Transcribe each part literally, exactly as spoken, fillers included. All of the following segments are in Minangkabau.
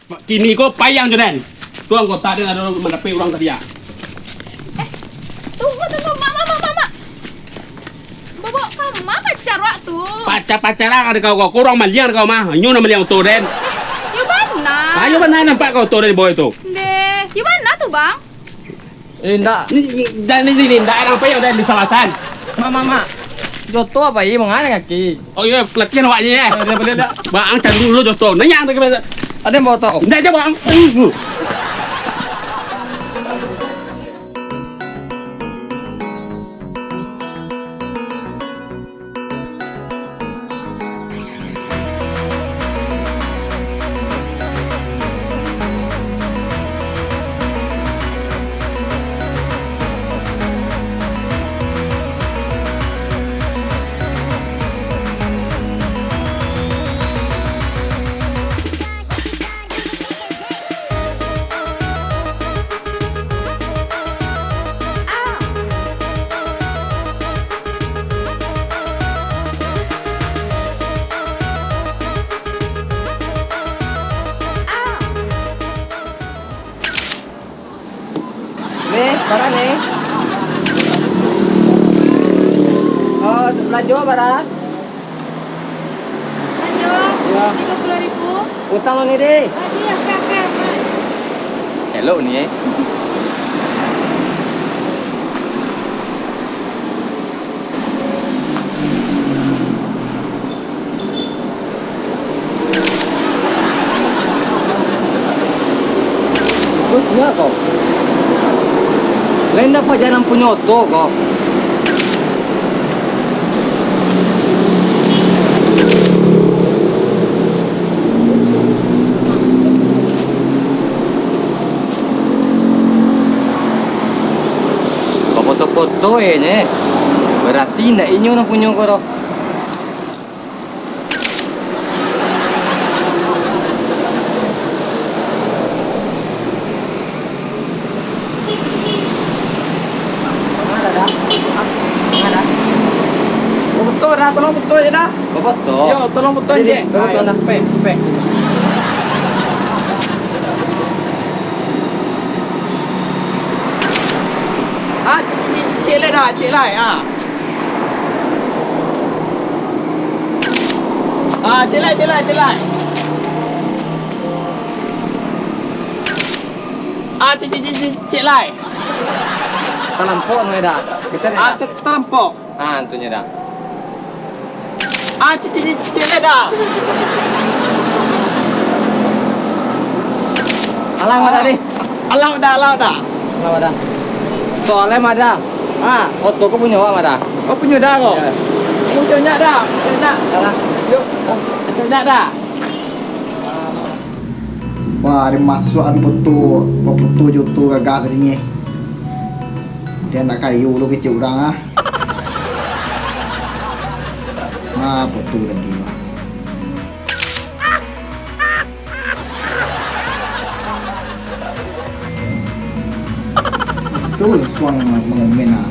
Kini ko payah jo den. Tu anggota den ado mandapek urang tadi, ah. Eh, tunggu, tunggu, Mak, Mak, Mak, Mak, Mak. Bawa kama pacar wak tu? Pacar-pacaran ado kau ko, kau urang maliang kau mah. Inyo nan maliang oto den. Eh, yo bana. Ayo bana nampak kau oto den bawa itu. Ndeh, yo bana tu, Bang? Eh, ndak. Ni, ni, dan ni, ni, ni, ndak ado apo nan disalasan. Mak, mak, mak. Joto apo, ih, mangana kaki? Oh iyo, pelatihan awaknyo, eh. Boleh, boleh, ndak? Bang, cari dulu Joto. Nanya tu gimana? Ado yang bawa tau? Ndak ado, Bang. Eh, Ni, bara ni? Oh, balanjo bara? Ajo, yo. Tigo puluah ribu. Utang lo ni, deh. Aduh, ya, kakak, Mak. Elok ni, eh. Bosnyo ko. Lain dapek jalan punyo oto ko. Bafoto-foto e nye. Berarti indak inyo nan punyo ko doh. Bafoto dah, tolong foto je dah. Bafoto? Yo, tolong foto je. Bafoto dah. Pek, pek. Ah, cik, cik, cik, cik lai dah, cik lai, ah. Ah, cik lai, cik lai, cik lai. Ah, cik, cik, cik, cik, cik lai. Talampau nyo dah. Kesan ah, dah. Te-, talampau. Ah, tu nyo dah. Ah, cik, cik, cik, cik lai dah. Alang dah tadi. Alang dah, alang dah. Alang dah. Soalnyo mah dah. Ah. Oto ko punyo awak mah dah. Oh, punyo dah ko? Yo. Punyo nyak dah. Punyo nyak. Alah. Yo. Punyo nyak dah. Wah, ari masuak an foto, foto jo oto gagah tadi nyo. Dia ndak kayo lo kecek urang ah. Ah, foto tadi. Tu suang yang mengomen ah.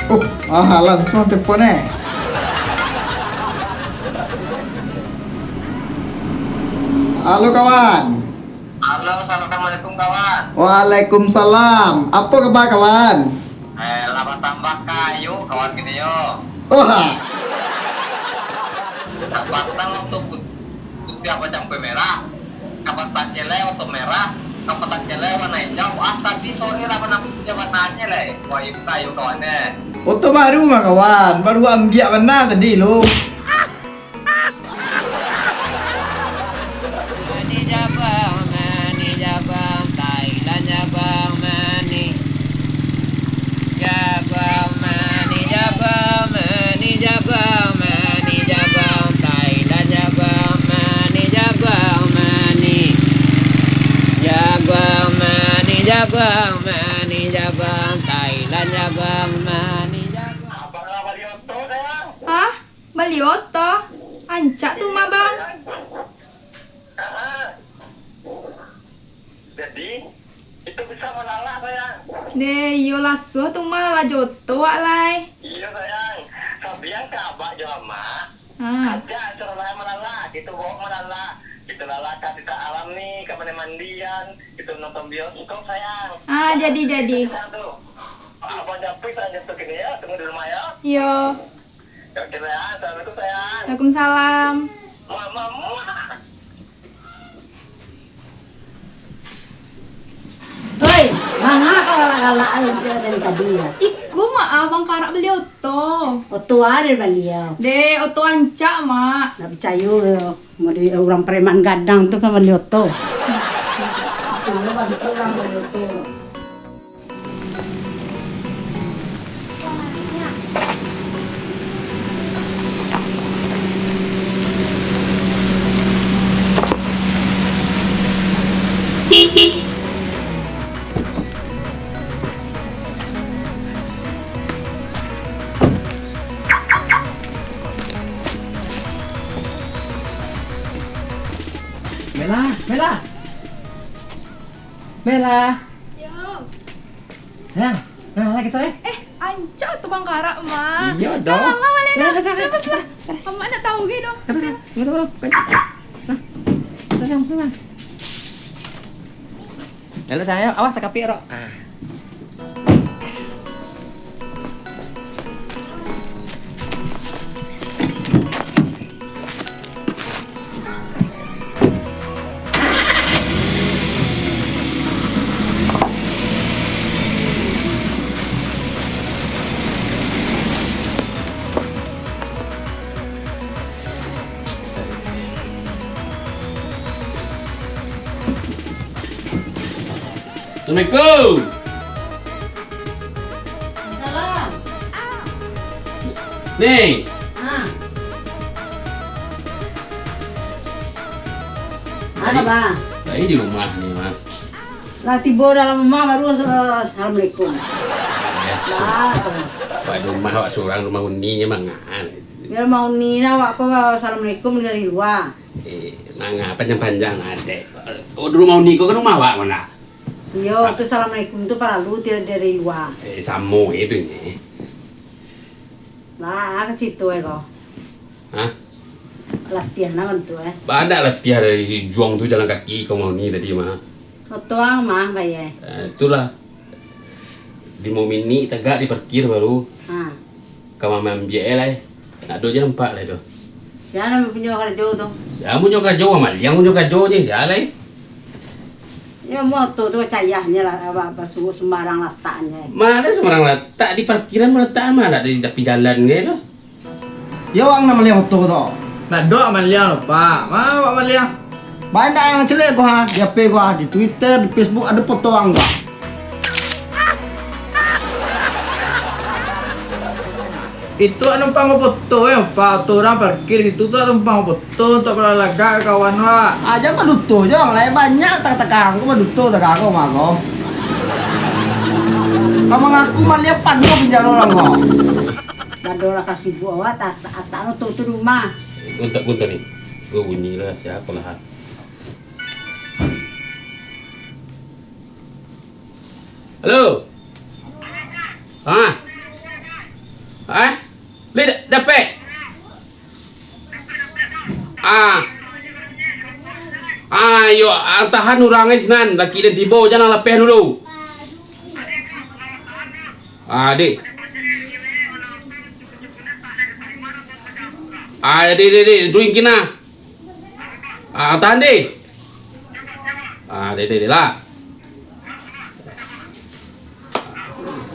Oh, ah, langsung telepon eh. Halo kawan. Halo, assalamualaikum kawan. Waalaikumsalam. Apo kaba kawan? Eh, lah batambah kayo kawan kini yo. Wah. Kapatang tu put-, putiah bacampur merah. Kapatang celek oto merah. Kapatang celek warna hijau. Ah, tapi sore lah warna putiah warnanya lai. Wah, itu kayo kawan eh. Oto baru mah kawan. Baru ambiak bana tadi lo. Mani jaguang, mani jaguang, Thailand jaguang mani. Jaguang mani, jaguang mani, jaguang mani, jaguang Thailand jaguang mani, jaguang mani. Jaguang mani, jaguang mani, jaguang Thailand jaguang mani, jaguang. Hah? Bali oto? Rancak tu mah, Bang. Jadi, Itu bisa malalak, sayang. Deh, iyo lah suah tu mah, lah joto wak lai. Iyo, sayang. Sabiang ka abak jo amak. Ah. Ajak suruh lai malalak. Itu bawa malalak. Itu lalak ka Sita Alam ni, ka mandi-mandian. Itu nonton bioskop, sayang. Ah, jadi, jadi. Itu bisa tu. Abang Japri, sayang, jatuh kini ya. Tunggu di rumah ya. Iyo. Oke, sayang. Assalamualaikum, sayang. Waalaikumsalam. Muah, muah, muah. Oi, manga kau galak-galak ai dari tadi ya? Iko, Mak, abang karak bali oto. Oto a den bali yo? Deh, oto rancak, Mak. Ndak picayo yo. Model urang preman gadang tu kan bali oto. Kalau bantuak urang bali oto. Bella, Bella. Bella. Yo. Sayang, nah, lah gitu, eh. Eh, rancak tu bang karak, Mak. Iyo, doh. Lah, lah, lah, lah. Lah, lah, lah. Mak nak tahu gitu. Apa, apa? Tunggu, tunggu, tunggu. Nah. Sayang, sayang. Lalu sayang, awas takapik, Rok. Ah. Assalamualaikum. Salam. Ni. Ha. Apa, Bang? Saya di rumah ni, Mas. Lah tibo dalam rumah baru, eh, assalamualaikum. Biaso. Lah. Awak di rumah awak surang, rumah uni nyo mangan. Yo, rumah uni nah awak ko assalamualaikum dari lua. Eh, manga panjang-panjang lah, Dek. Oh, rumah uni ko kan rumah awak ko nah? Iyo, tu assalamualaikum tu paralu ti dari lua. Eh, samo itu ni. Lah, ka situ eh ko. Hah? Latiah nah bantu eh. Banyak latiah dari si Juang tu jalan kaki ka rumah uni tadi mah. Oto ang mah, bayar. Eh, itulah. Limo minik tagak di parkir baru. Ha. Ka mamambiak e lai. Nak do je nampak lai tu. Sia nan punyo karajo tu? Ya, punyo karajo, urang maliang punyo karajo je, sia lai. Yo, moto tu cayahnyo lah, apa, apa, su-, sembarang lataknyo. Ma ado sembarang latak, di parkiran malatakan, ma ado di tapi jalan ge tu. Yo, wang nan maliang moto tu? Ndak do maliang lo, Pak. Ma awak maliang? Banyak nan caliak ko ha, di H P ko ha, di Twitter, di Facebook, ado foto wang ko. Itu wak numpang foto yo, Pak. Tu urang parkir situ tu wak numpang foto untuak balalagak ka kawan wak. Ah, jan baduto jo, lai banyak tak-takang ko baduto takang ko mah ko. Ka mangaku maliang panuah pinjaro urang ko. Bado lah ka sibuk awak, tak, tak, tak nutup tu rumah. Guntak-guntak ni. Ko bunyi lah, siapo lah. Halo? Ha? Ha? Lai da-, dapek? Ah. Ah, yo, antahan urang ai sinan, laki den tibo, jan lapeh dulu. Ah, dek. Ah, dek, dek, dek, tu ingkin ah. Ah, tahan deh. Ah, deh, deh, deh lah.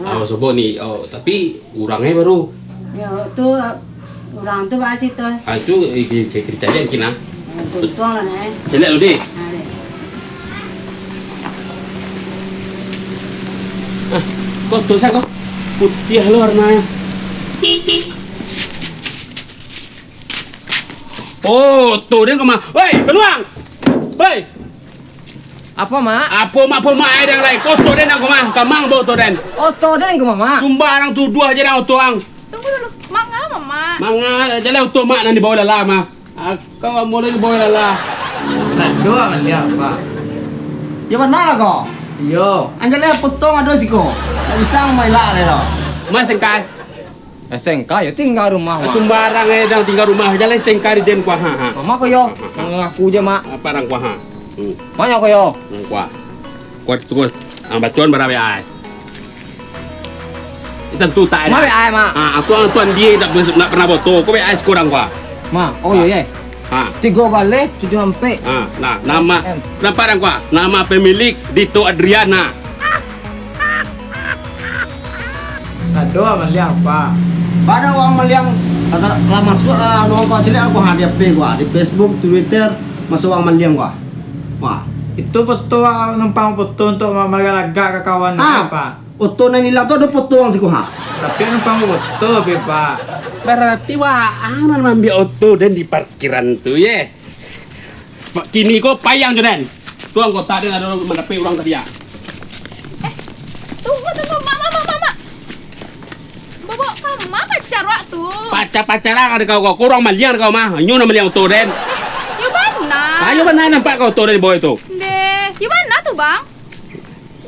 Ah, sobok ni. Oh, tapi urang e baru. Yo, tu, urang tu baa situ. Ah, tu, eh, cari, cari, cari, cari, nah. Tuntuang lah, nah, eh. Cari dulu deh. Ah, deh. Ah, kau tulisan kau. Putiah lo warnanya. Oh, oto den ko mah. Hei, kaluang! Hei! Apo, Mak? Apo, Mak, apo, Mak, ai den lai. Ko oto den ko mah. Kamang bo oto den. Oto den ko mah, Mak? Sumbarang tuduah je den oto ang. Tunggu dulu. Manga, Mak? Manga, jaleh oto Mak nan dibawa lala mah. Ah, kau ambo lai dibawa lala. Ndak ado maliang, Pak. Yo bana lah ko. Iyo. Anjaleh potong ado siko. Ndak bisa mailak lai doh. Mas tengkai. S T N K yo tingga rumah, Mak. Sumbarang eh, dang tingga rumah. Jaleh S T N K di den kua, ha, ha. Mama ko yo, ha, ha, ha, mangaku je, Mak. Apa rang kua, ha? Hmm. Banyak ko yo. Rang kua. Kua terus. Ang batuan bara W A ai. Itu tu tak ada. Ma W A ai, Mak. Ah, aku ang tuan dia tak, tak pernah foto. Kau W A ai sekurang kua. Ma, oh, iyo, iyo. Ha. Tigo baleh, tujuah ampek. Ha, nah, nama, M. Nampak rang kua? Nama pemilik Dito Adriana. Ado urang maliang, Pak. Baa urang maliang, kata, lah masuak, ah, nomor kau caliak aku, ha, di H P gua, di Facebook, Twitter, masuak urang maliang gua. Wah. Itu foto, ah, numpang foto untuk ma-, malagak-lagak ka kawan, ah, Pak. Foto nan ilang tu ado foto urang siko, ha? Tapi numpang foto, Pak. Barati waang nan maambiak oto den di parkiran tu, ye. Kini ko payang jo den. Tu anggota den ado mandapek urang tadi, ah. Eh, tunggu, tunggu, Mak, Mak, Mak, Mak, Mak. Bawa kama pacar wak tu? Pacar-pacaran ado kau, kau urang maliang ado kau mah. Nyo nan maliang oto den. Eh, yo bana. Ayo bana nampak kau oto den bawa itu. Deh, yo bana tu, Bang?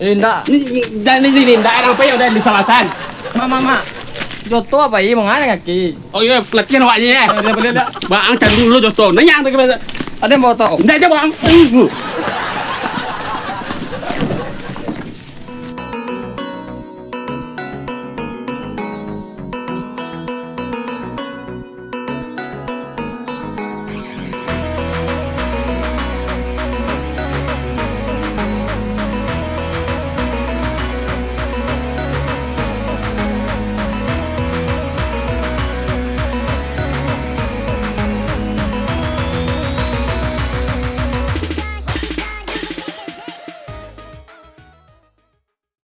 Eh, ndak. Ni, ni, dan ni, ni, ni, ndak urang payah udah disalasan. Mak, Mak, Mak. Joto apa ye mangana kaki? Oh iyo, pelatihan awaknyo ye. Boleh, boleh, boleh. Bang, cari dulu Joto. Nanyang tu ke. Ado nan bawa oto? Ndak ado, Bang. Eh,